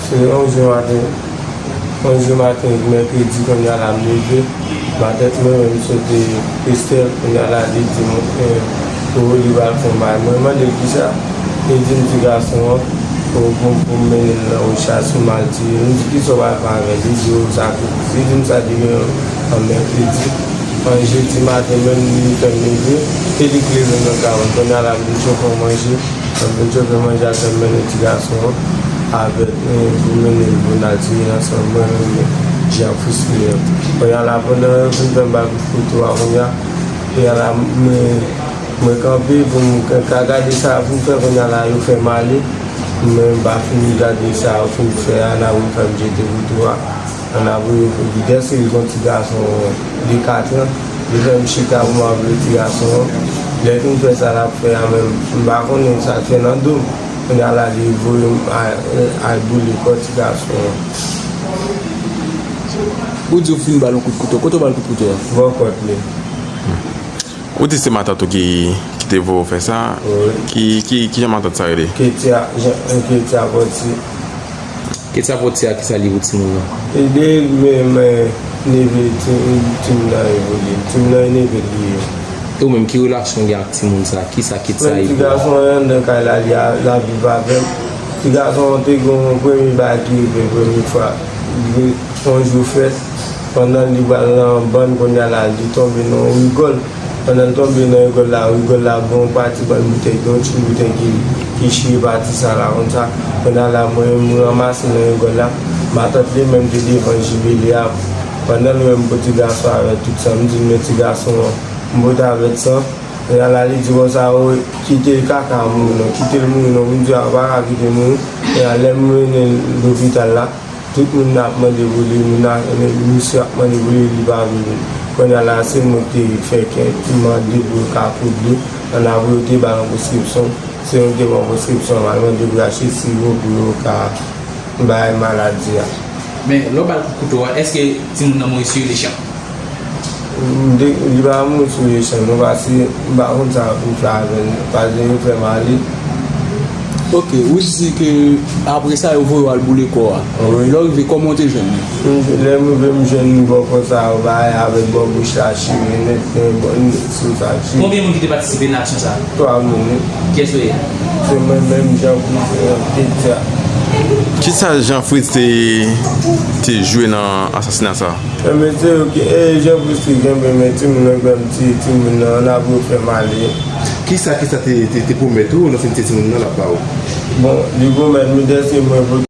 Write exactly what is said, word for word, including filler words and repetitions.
Se yon jou maten, yon jou maten, mèkredi, kounye a la m leve, matant mwen menm sot Kristèl, kounye a la li di m, eh, pou li pral fè yon bagay. Mwen mande l kisa, li di m ti gason an, pou, pou, pou m mennen l nan Ocha sou Malti. M di kisa w pral fè avè l, li di w sa, li di m sa depi yon mèkredi. Yon jedi maten menm li fè m leve, e li k leve m nan kay mwen. Kounye a la m vin chofe yon manje. Mwen vin chofe manje a, fè m mennen ti gason an avèk mwen pou mennen l pou Nati ansanm mwen menm Jean Frisky an. Kounye a la, pandan yo fin fè m ba kout kouto a, kounye a, kounye a la, mwen, mwen kanpe pou m ka, ka gade sa yo fin fè, kounye a la, yo fè m ale. Mwen m pa fin gade sa yo fin fè a, n ap refè m jete kouto a. Ann ap voye pou li. Dèske li gon ti gason de kat an, li fè m chita pou m ap voye ti gason an. Lè l fin fè sa l ap fè a menm, m pa konnen sa l fè nan do m. Kounye a la, li voye m al, al boule kò ti gason an. Ou di w fin ba l yon kout kouto. Kote w ba l kout kouto a? Bò kòt li. Ou di se matant ou ki, ki te voye w fè sa? Wi. Ki, ki, kijan matant sa rele? Ketia, Jean, Ketia Pòti. Ketia Pòti a, kisa li pou timoun nan? Li de men, men, neve ti, timoun nan ye pou li. Timoun nan e neve li ye. E ou menm, ki relasyon w gen ak timoun sa? Kisa Ketia ye pou ou? Ti gason an anndan kay la, li a, l ap viv avè m. Ti gason an te gen yon premye bagay ki rive premye fwa. Li, yon jou fèt, pandan li pral nan bann, kounye a la, li tonbe nan yon rigòl. Pandan l tonbe nan rigòl la, rigòl la gen yon pati bann boutèy, gen yon ti boutèy ki, ki chire pati sa la konsa. Kounye a la, mwen, m ranmase nan rigòl la. Matant li menm te devan jibile a. Pandan l wè m pran ti gason avèk tout sa, m di l, men ti gason an, m pote avèk san. Kounye a la, li di konsa, o, kite kaka a mouri non, kite l mouri non. M di a, ou pa ka kite l mouri. Kounye a, lè m mennen l lopital la, tout moun nan ap mande pou li, moun nan, misye ap mande pou li, li pa vle. Kounye a la, se mwen ki te fè kè, ki mande pou yo ka koud li. Ann apre, yo te ba l yon preskripsyon. Se yo te ba l yon preskripsyon, m al mande pou yo achte siwo pou yo ka bay maladi a. Men, lè w ba l kout kouto a, èske timoun nan mouri sou lechan? M de, li pa mouri sou lechan non, paske m pa konn sa pou m fè avè l, paske yo fè m ale. Ok, ou di ke apre sa, yo voye w al boule kò a. Wi. Lè w rive, kòman w te jwenn li? M, lè m rive, m jwenn li bò kò sa, yo bay avèk bò bouch la, chire nèt, nèt, bò, sou sa, chire. Konbyen moun ki te patisipe nan aksyon sa a? Twa moun, wi. Kiyès yo ye? Se mwen menm, Jean Fritz, e, Ketia. Kisa Jean Fritz te, te jwe nan asasina sa a? Enben, se yo ki, e, Jean Fritz te kenbe men timoun nan, grann ti timoun nan, ann apre yo fè m ale. Kisa, kisa te, te, te pwomèt ou, lè w fin tiye timoun nan, l ap ba ou? Bon, li pwomèt mwen dèske mwen pou